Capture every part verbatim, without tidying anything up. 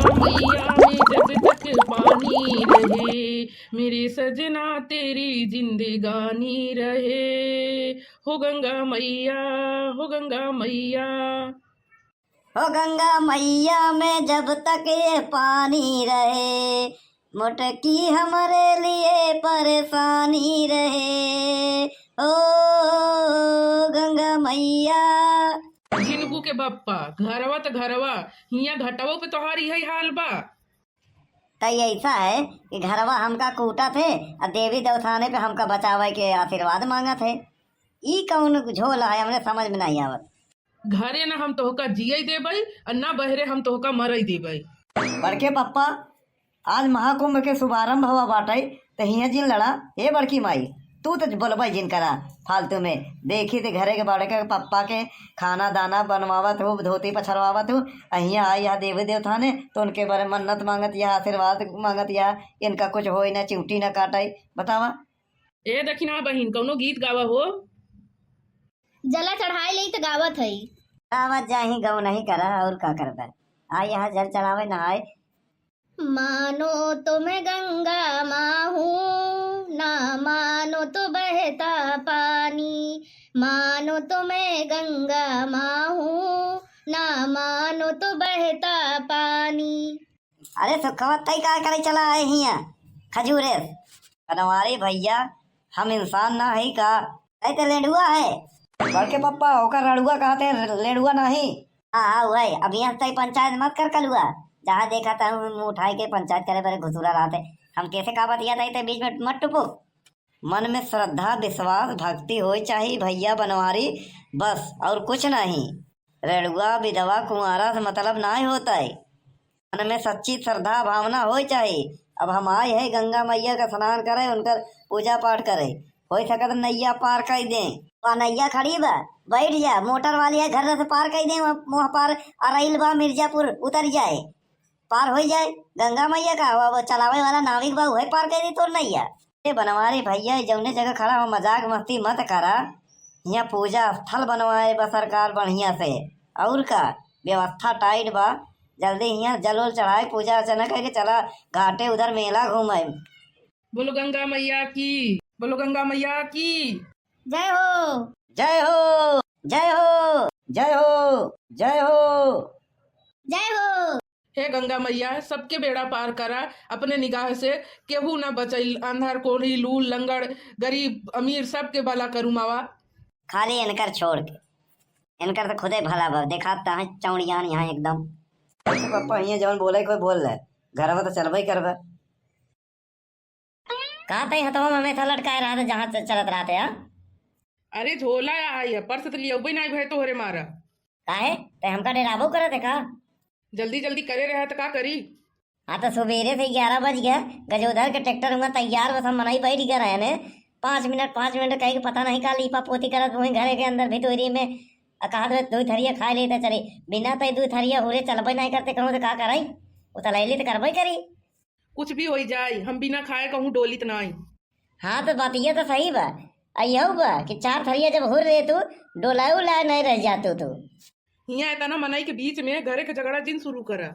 मैया में जब तक पानी रहे, मेरे सजना तेरी जिंदगानी रहे। हो गंगा मैया, हो गंगा मैया। हो गंगा मैया में जब तक ये पानी रहे, मोटकी हमरे लिए परेशानी रहे। ओ गंगा मैया। झिनकू के बप्पा, घरवा त घरवा, हियां घटवो पे तोहार इहे हाल बा। त ऐसा है कि घरवा हमका कूटत है और देवी देवथाने पे हमका बचावे के आशीर्वाद मांगत है। ई कौन झोल है, हमरे समझ में नहीं आवत। घरे न हम तोहका जियै देबै और न बहरे हम तोहका मरै देबै। बड़के पप्पा, आज महाकुंभ के शुभारंभ हुआ बाटै, त हियां जिन लड़ा। ए बड़की माई, तू तो बोलबै जिन करा फालतू में। देखी त घरे के बड़के पप्पा के खाना दाना बनवावत हूँ, धोती पछरवावत हूँ, आ हियां आई यहाँ देवी देवथाने तो उनके बारे मन्नत मांगत या आशीर्वाद मांगत या इनका कुछ होई ना, चिउटी ना काटै। बतावा। ए दखिना बहिन, कौनो गीत गावा हो। जला चढ़ाई लेई त गावत हई। गावत जाही, गौ नहीं करा, और का करबे? आ यहाँ जल चढ़ावे ना आए। मानो तो मैं गंगा माँ हूँ, ना मानो तो बहता पानी। मानो तो मैं गंगा माँ हूँ, ना मानो तो बहता पानी। अरे सुखवा, तई का करे चला आए हियां खजूरे? बनवारी भैया, हम इंसान ना है का? तई तो लेंडुआ है। बड़के पप्पा, ओकर रड़ुआ कहते हैं, लेंडुआ नहीं। हाँ, हाँ, वही। अब यहाँ तई पंचायत मत कर कलुआ। जहाँ देखा तहाँ मुंह उठाए के पंचायत करे बरे घुसुरा रहते। हम कैसे का बतिया तई ते बीच में मत टुपो। मन में श्रद्धा, विश्वास, भक्ति होई चाही भैया बनवारी, बस और कुछ नहीं। रेड़ुआ, विधवा, कुंवारा से मतलब नाहीं होत है। मन में सच्ची श्रद्धा भावना होई चाही। अब हम आए हैं गंगा मैया का स्नान करे, उनकर पूजा पाठ करे, होई सकत नैया पार कर दें। वहाँ नैया खड़ी बा, बैठ जा, मोटर वाली है, घर से पार कर दें, वहाँ, वहाँ पार अरैल बा, मिर्जापुर उतर जाए, पार होई जाए। गंगा मैया का, अब चलावे वाला नाविक बा, उहे पार कर दे तोर नैया। ए बनवारी भैया, जौने जगह खड़ा हो, मजाक मस्ती मत करा। हियाँ पूजा स्थल बनवाए बा सरकार बढ़िया से, और का व्यवस्था टाइट बा। जल्दी हियाँ जल उल चढ़ाए, पूजा अर्चना करके चला घाटे उधर मेला घूमे। बोलो गंगा मैया की, बोलो गंगा मैया की। जय हो। जय हो, जय हो, जय हो, जय हो। जय हो। हे गंगा मैया, सबके बेड़ा पार करा अपने निगाह से, केहू ना बचइल, अंधर, कोढ़ी, लूल, लंगड़, गरीब, अमीर, सबके भला करू मावा। खाली इनकर छोड़ के, इनकर तो खुदे भला भव, देखात त है चौड़ियान यहाँ एकदम। अच्छा पप्पा, हियाँ जौन बोले कोई बोल ले, घरवा तो चलबे करबे। का तई हथवा में हमेशा लटकाए रहत, जहाँ च-, चलत रहत है, आ? अरे झोला आई है, पर्स तो लियौबे नाई भए तोहरे मारा। काहे? तै हमका डेराबो करत है का? जल्दी जल्दी करे रहा त का करी? हाँ, तो सुबेरे से ग्यारह बज गया, गजोधर के ट्रैक्टर हुआ तैयार, बस हम मनई बैठ गए रहे ने, पाँच मिनट, पाँच मिनट कहे के पता नहीं का लीपा पोती करत वहीं घरे के अंदर भितोरी में, आ कहत रहे, "दो थरिया खाए लेते चली।" बिना तई दो थरिया हुरे चलबे नहीं करते, कहूँ तो का कराई? उतलैली तो करबे करी। कुछ भी होई जाए, हम बिना खाए कहूँ डोलित नाई। हाँ, तो बतिया तो सही बा। अइहू बा कि चार थरिया जब हुर रहे तू, डोलाए उलाए नहीं रह जातू तू। हियाँ इतना मनई के बीच में घरे के झगड़ा जिन शुरू करा।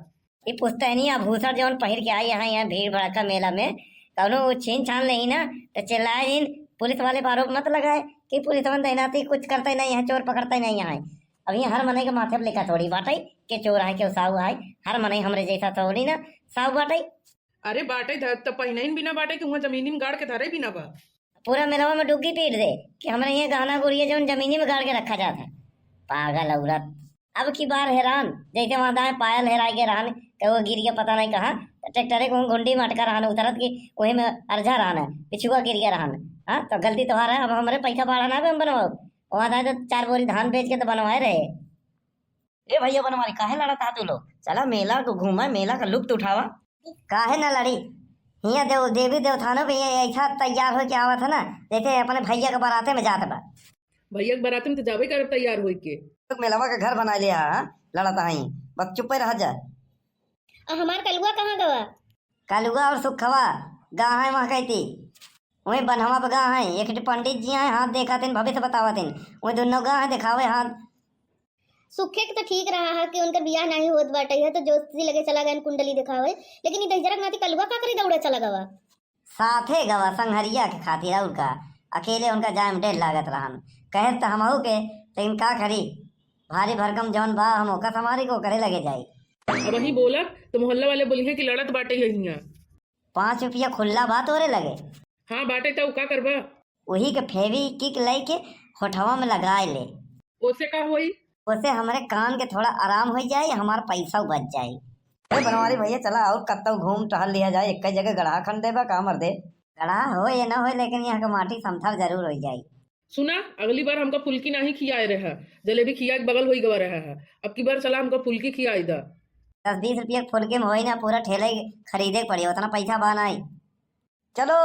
ई पुस्तैनी आभूषण जौन पहिर के आई यहाँ, यहाँ भीड़ भड़का मेला में, कौनो छीन छान लेही ना, तो चिल्लाए जिन, पुलिस वाले पर आरोप मत लगाए कि पुलिस वाले तैनाती कुछ करते नहीं है, चोर पकड़ते नहीं है। अब यहाँ हर मनई के माथे पर लिखा थोड़ी बाटे के चोर है, के साहू है, हर मनई हमरे जैसा थोड़ी ना साहू बाटे। अरे बाटे धर त पहिनहिन बिना बाटे कि हुआं जमीनी में गाड़ के धरे बिना बा। पूरा मेलवा में डुग्गी पीट दे कि हमरे यहाँ गहना गुरिया जौन जमीनी में गाड़ के रखा जात है। पागल औरत। अब की बार हेरान, जैसे वहाँ दाएं पायल हेराए गए रहन, कहो गिर गया पता नहीं कहाँ, तो ट्रैक्टरे को घुंडी में अटका रहन, उतरत की वही में अर्झा रहन, पिछुआ गिर गया रहन। हाँ, तो गलती तोहार है, अब हमरे पैसा बढ़ा ना हम बनवाओ। वहाँ दाएं तो चार बोरी धान बेच के तो बनवाए रहे। ए भैया बनवारी, काहे लड़त हा तू लोग? चला मेला को घूमा, मेला का लुत्फ उठावा। काहे ना लड़ी? हियां देव, देवी देवथानों पे ये ऐसा तैयार होके आवत है ना, जैसे अपने भैया के बाराते में जात बा। भैया के बाराते में तो जाबे करब तैयार होई के। तो मेलवा के घर बना लिया, हाँ? लड़त हई, बस चुप्पे रह जा। आ हमार कलुआ कहाँ गवा? कलुआ और सुखवा गा है वहाँ कहती। वही बनहवा पे गा है, एक ठे पंडित जी हैं, हाथ देखातिन, भविष्य बतावतिन। वही दोनों गा है, देखावे हाथ। सुखे के तो ठीक रहा है कि उनकर बियाह नाही होत बाटे, है तो ज्योतिषी लगे चला गए कुंडली दिखावे, लेकिन ई दहिजरा के नाती कलुआ का करी दौड़े चला गवा? साथे गवा संघरिया के खातिर, और का? अकेले उनका जाए में डेर लागत रहन। कहे त हमहू के, लेकिन का करी, भारी भरकम जौन बा, हम ओका संभारी को करे लगे जाई। अब वही बोला तो मोहल्ला वाले बोली हैं कि लड़त बाटे यहिया। पाँच रुपया खुल्ला बा तोरे लगे? हाँ बाटे, तो का करबा? वही के फेविक्विक लई के होठवा में लगाए ले। ओसे का होई? ओसे हमरे कान के थोड़ा आराम हो जाए, हमार पैसा बच जाए। ए बनवारी भैया, चला और कत्तौ घूम टहल लिया जाए, एक जगह गड़हा खन देबा का मर दे। गड़हा हो या ना हो, लेकिन यहाँ के माटी समथर जरूर हो जाए। सुना, अगली बार हमका फुल्की नाही खियाए रहा, जलेबी खिया के बगल होई गवा रहा है। अब की बार चला हमका फुल्की खियाई दा। दस बीस रुपया के फुल्की में होई ना, पूरा ठेले खरीदे के पड़ी, उतना पैसा बा नाही। चलो।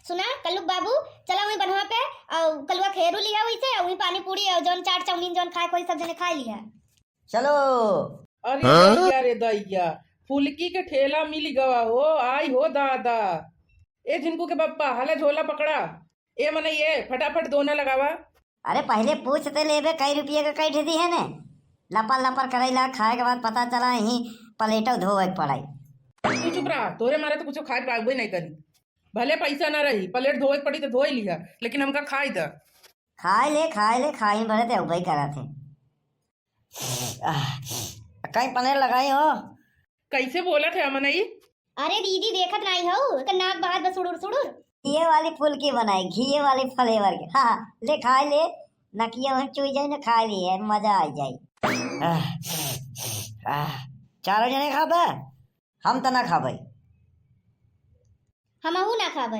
सुना कल्लू बाबू, चला वहीं बनवा पे, और कलुआ खेरू लिया वैसे, और वहीं पानी पूरी और जौन चाट चाउमीन जौन खाए कोई सब जने खा लिया। चलो। अरे हाँ? दैया रे दैया, फुल्की के ठेला मिल गवा हो, आई हो दादा। ए झिनकू के पप्पा, हला झोला पकड़ा। ए मनई, ए फटाफट दोना लगावा। अरे पहले पूछ ते लेबे, कई रुपये का कई ठे दिहे ने? लपर लपर करैला खाए के बाद पता चला यहीं प्लेटो धोवे के पड़ाई। तू चुप रहा, तोरे मारे तो कुछ खाए पाबे नहीं करी। भले पैसा ना रही, प्लेट धोवे के पड़ी तो धोई लिहा, लेकिन हमका खाई द। खाए ले, खाए ले, खाई भरे ते उबई करत है। आह, कहीं पनीर लगाई हो? कैसे बोलत है अमनई? अरे दीदी, देखत नाही हो, एकर नाक बहात बस सुड़ुर सुड़ुर। ये वाली फुल्की बनाई, घी वाली फ्लेवर के। हाँ, हाँ, ले खाए ले, नकिया में चुई जाए ना, खाए ले, मजा आ जाए। आह, आह, चारों जने खाबे? हम त ना खाबे। हमहू ना खाबे।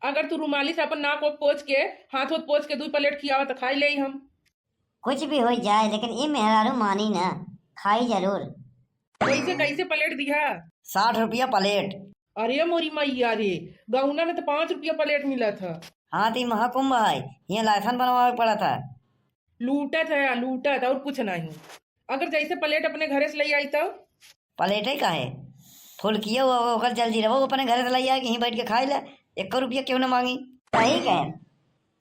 अगर तू रुमाली से अपन नाक ओक पोंछ के, हाथ ओत पोंछ के दुई प्लेट खियावा त खाई लेई हम। कुछ भी हो जाए, लेकिन ई मेहरारू मानी ना, खाई जरूर। कैसे, कैसे प्लेट दिहा? साठ रुपया प्लेट। अरे मोरी मैया रे, गौना में तो पाँच रुपया प्लेट मिला था। हाँ, तो ई महाकुंभ है, हियाँ लाइसेंस बनवावे के पड़ा था। लूटत है, लूटत, और कुछ नहीं। अगर जैसे प्लेट अपने घरे से ले आई तो? प्लेटे काहे? फुल्कियो, ओकर जलजीरवो अपने घरे से ले आए, कहीं बैठ के खाए ले, एको रुपया क्यों ना मांगी। सही कहे,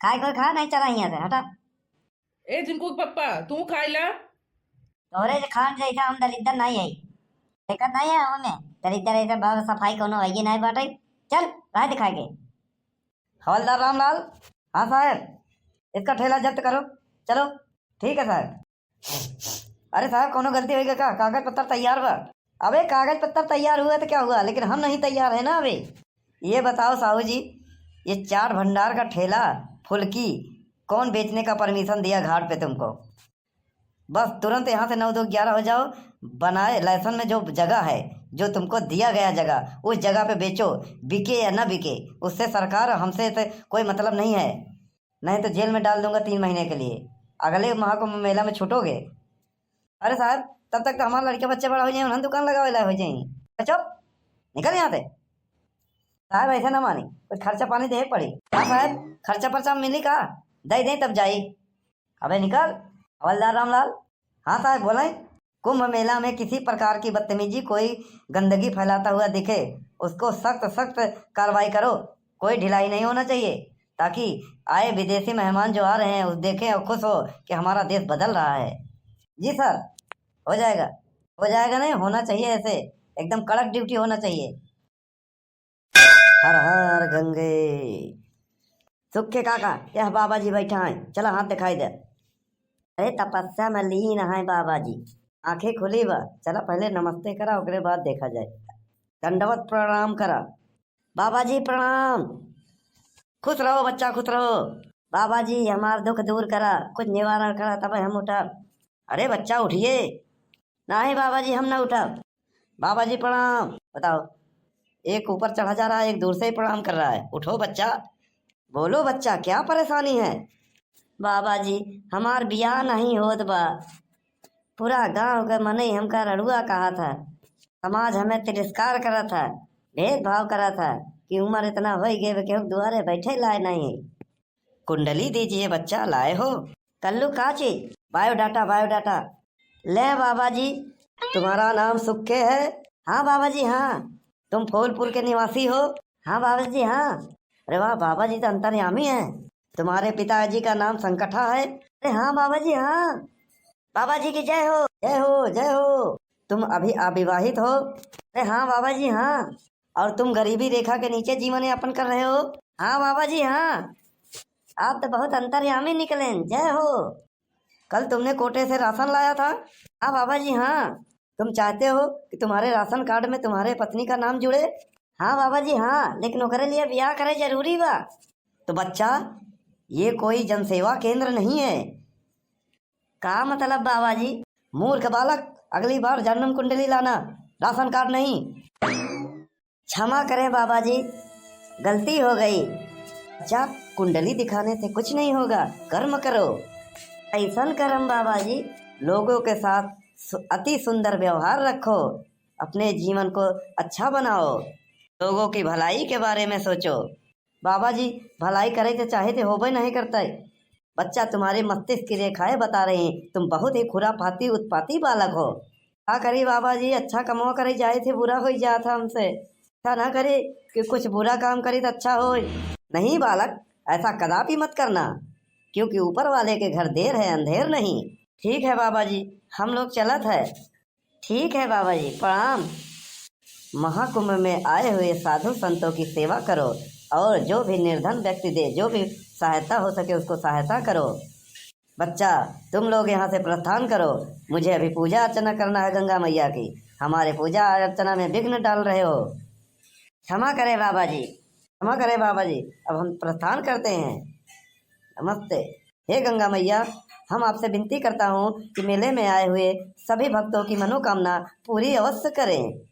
खाए कोई खा नहीं, चला हियाँ से, हटा। ए झिनकू के पप्पा, तू खाए ला। तोरे जे खान जैसा हम दलिद्दर नहीं है, देखत नहीं है हमें दलिद्दर ऐसे, बाहर सफाई कोनो है नहीं बाटे। चल, राह दिखा के। हवलदार रामलाल। हाँ साहब, इसका ठेला जब्त करो। चलो, ठीक है साहब। अरे साहब, कोनो गलती होई का? कागज पत्तर तैयार बा। अबे, कागज पत्तर तैयार हुआ तो क्या हुआ, लेकिन हम नहीं तैयार है ना अबे। ये बताओ साहू जी, ये चाट भंडार का ठेला, फुल्की, कौन बेचने का परमिशन दिया घाट पे तुमको? बस तुरंत यहाँ से नौ दो ग्यारह हो जाओ, बनाए लाइसेंस में जो जगह है, जो तुमको दिया गया जगह, उस जगह पे बेचो, बिके या ना बिके, उससे सरकार, हमसे तो कोई मतलब नहीं है, नहीं तो जेल में डाल दूंगा तीन महीने के लिए, अगले महाकुंभ मेला में छूटोगे। अरे साहब, तब तक तो हमारे लड़के बच्चे बड़ा हो जाए, उन्हें दुकान लगावे ला हो जाए। चुप, निकल यहाँ से। साहब ऐसे ना मानी, कुछ खर्चा पानी देहे के पड़ी। हाँ साहब, खर्चा पर्चा मिली का? दे दे तब जाई। अबे निकल। हवलदार रामलाल। हाँ साहब, बोलें। कुंभ मेला में किसी प्रकार की बदतमीजी, कोई गंदगी फैलाता हुआ दिखे, उसको सख्त सख्त कार्रवाई करो, कोई ढिलाई नहीं होना चाहिए, ताकि आए विदेशी मेहमान जो आ रहे हैं, उस देखें और खुश हो कि हमारा देश बदल रहा है। जी सर, हो जाएगा, हो जाएगा, नहीं होना चाहिए ऐसे, एकदम कड़क ड्यूटी होना चाहिए। हर हर गंगे। सुख के काका, यह बाबा जी बैठा हैं, चला हाथ दिखाई दे। अरे तपस्या में लीन हैं बाबा जी, आंखें खुली बा, चला पहले नमस्ते करा, ओकरे बाद देखा जाए। दंडवत प्रणाम करा। बाबा जी प्रणाम। खुश रहो बच्चा, खुश रहो। बाबा जी हमार दुख दूर करा, कुछ निवारण करा, तब हम उठब। अरे बच्चा उठिए। नहीं बाबा जी, हम ना उठब। बाबा जी प्रणाम। बताओ, एक ऊपर चढ़ा जा रहा है, एक दूर से ही प्रणाम कर रहा है। उठो बच्चा, बोलो बच्चा, क्या परेशानी है? बाबा जी, हमार बियाह नहीं होत बा। पूरा गांव के मनई हमका रड़ुआ कहा था, समाज हमें तिरस्कार करा था, भेदभाव करा था कि उम्र इतना हो गए, केहू के दुआरे बैठे लाए नहीं। कुंडली दीजिए बच्चा, लाए हो? कल्लू का चीज? बायोडाटा, बायोडाटा। ले बाबा जी, तुम्हारा नाम सुक्के है? हाँ बाबा जी, हाँ। तुम फूलपुर के निवासी हो? हाँ बाबा जी, हाँ। अरे वाह, बाबा जी तो अंतर्यामी हैं। तुम्हारे पिताजी का नाम संकठा है? अरे हाँ बाबा जी, हाँ। बाबा जी की जय हो, जय हो, जय हो। तुम अभी अविवाहित हो? अरे हाँ बाबा जी, हाँ। और तुम गरीबी रेखा के नीचे जीवन यापन कर रहे हो? हाँ बाबा जी, हाँ। आप तो बहुत अंतर्यामी निकलें, जय हो। कल तुमने कोटे से राशन लाया था? हाँ बाबा जी, हाँ। तुम चाहते हो कि तुम्हारे राशन कार्ड में तुम्हारे पत्नी का नाम जुड़े? हाँ बाबा जी, हाँ, लेकिन ओकरे लिए ब्याह करे जरूरी बा। तो बच्चा, ये कोई जनसेवा केंद्र नहीं है। का मतलब बाबा जी? मूर्ख बालक, अगली बार जन्म कुंडली लाना, राशन कार्ड नहीं। क्षमा करें बाबा जी, गलती हो गई। बच्चा, कुंडली दिखाने से कुछ नहीं होगा, कर्म करो। ऐसन कर्म बाबा जी, लोगों के साथ सु-, अति सुंदर व्यवहार रखो, अपने जीवन को अच्छा बनाओ, लोगों की भलाई के बारे में सोचो। बाबा जी, भलाई करे के चाहे थे होबे नहीं करता है। बच्चा, तुम्हारे मस्तिष्क की रेखाएं बता रही हैं, तुम बहुत ही खुराफाती उत्पाती बालक हो। का करी बाबा जी, अच्छा कमवा करे जाए थे, बुरा हो जात है हमसे। ऐसा ना करी कि कुछ बुरा काम करी तो अच्छा हो। नहीं बालक, ऐसा कदापि मत करना, क्योंकि ऊपर वाले के घर देर है अंधेर नहीं। ठीक है बाबा जी, हम लोग चलत है। ठीक है बाबा जी, प्रणाम। महाकुंभ में आए हुए साधु संतों की सेवा करो और जो भी निर्धन व्यक्ति दे, जो भी सहायता हो सके उसको सहायता करो। बच्चा, तुम लोग यहाँ से प्रस्थान करो, मुझे अभी पूजा अर्चना करना है गंगा मैया की। हमारे पूजा अर्चना में विघ्न डाल रहे हो। क्षमा करें बाबा जी, क्षमा करें बाबा जी, अब हम प्रस्थान करते हैं। नमस्ते। हे गंगा मैया, हम आपसे विनती करता हूँ कि मेले में आए हुए सभी भक्तों की मनोकामना पूरी अवश्य करें।